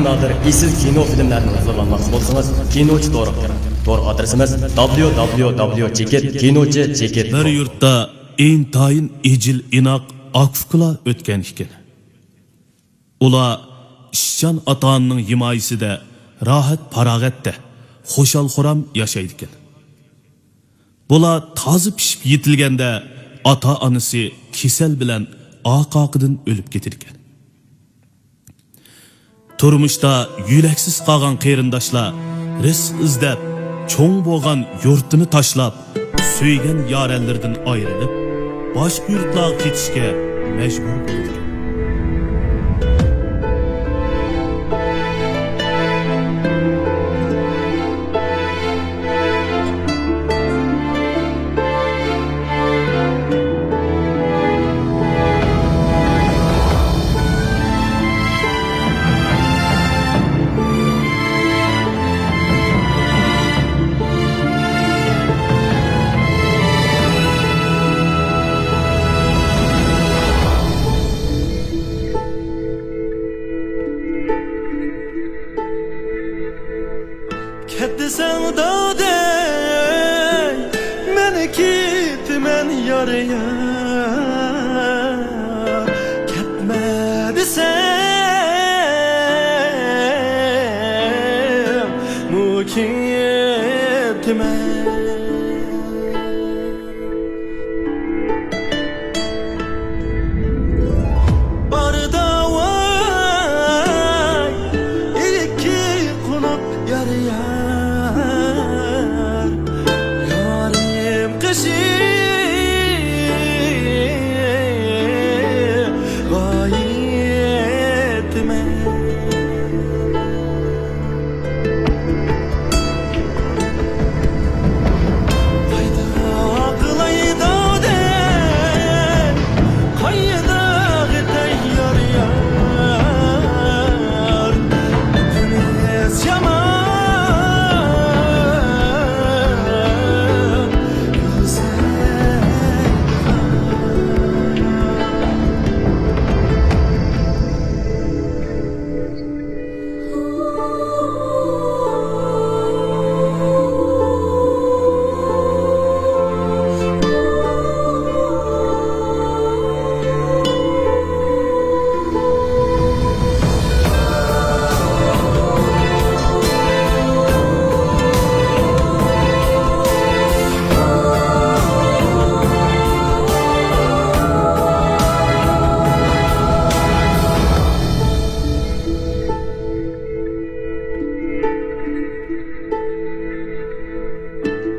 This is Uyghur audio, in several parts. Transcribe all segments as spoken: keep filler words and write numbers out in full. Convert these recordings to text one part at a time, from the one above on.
نادىر ئېسىل كىنو فىلىملەردىن ھۇزۇرلانماقچى بولسىڭىز، كىنوچى تورىغا كىرىڭ. تور ئادرېسىمىز دابليۇ دابليۇ دابليۇ چېكىت كىنوچى چېكىت كوم. بىر يۇرتتا ئىنتايىن ئىجىل-ئىناق ئاكا-ئۇكىلار ئۆتكەن ئىكەن. ئۇلار ئىشچان ئاتا-ئانىنىڭ ھىمايىسىدە راھەت-پاراغەتتە، خۇشال-خۇرام ياشايدىكەن. بۇلار تازا پىشىپ يېتىلگەندە، ئاتا-ئانىسى كېسەل بىلەن ئارقا-ئارقىدىن ئۆلۈپ كېتىدىكەن. تۇرمۇشتا يۆلەكسىز قالغان قېرىنداشلار رىزىق ئىزدەپ، چوڭ بولغان يۇرتىنى تاشلاپ، سۆيگەن يارەنلىرىدىن ئايرىلىپ، باشقا يۇرتلارغا كېتىشكە مەجبۇر بولىدىكەن. كەت دېسەڭ دادەي، مەن كېتىمەن يار يار. كەتمە دېسەڭمۇ كېتىمەن. باردا ۋاي ئىككى قۇلۇپ يار يار، يارىم قېشى غايىتىمەن. قايدا قىلاي دادەم، قايدا قىلاي يار يار. ئۆتمۈش يامان كۈلسەيدىغان.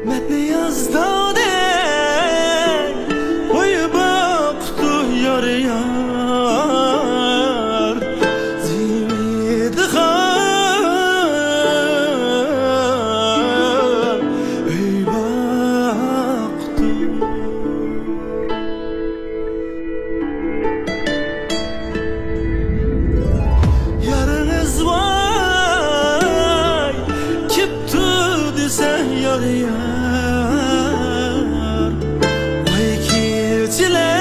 مەتنىياز دادەم، قوي باقتۇ يار يار، زىمىدىغان ئۆي باقتۇ. يارىڭىز ۋاي كېپتۇ دېسە يار يار، ۋاي كېچىلەر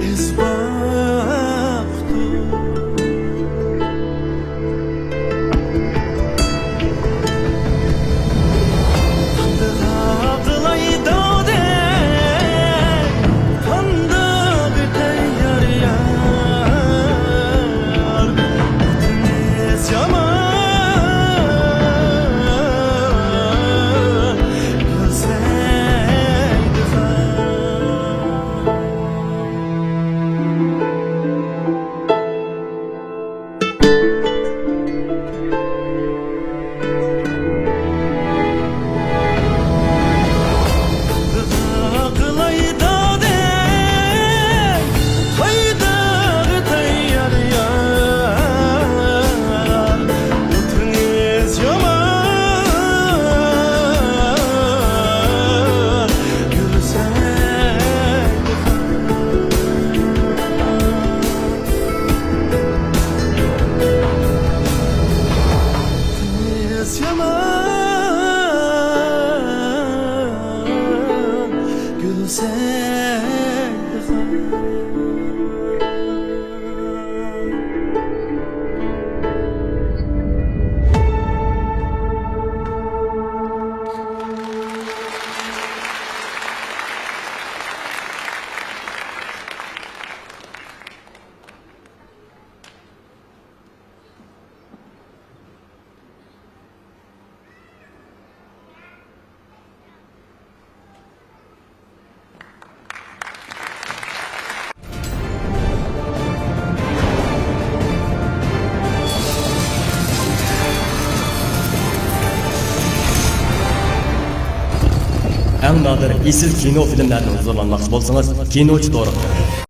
ئىز باقتۇ. يامان گۈلسەيدىغان. ئەڭ نادىر ئېسىل كىنو فىلىملەردىن ھۇزۇرلانماقچى بولسىڭىز، كىنوچى تورىغا كىرىڭ.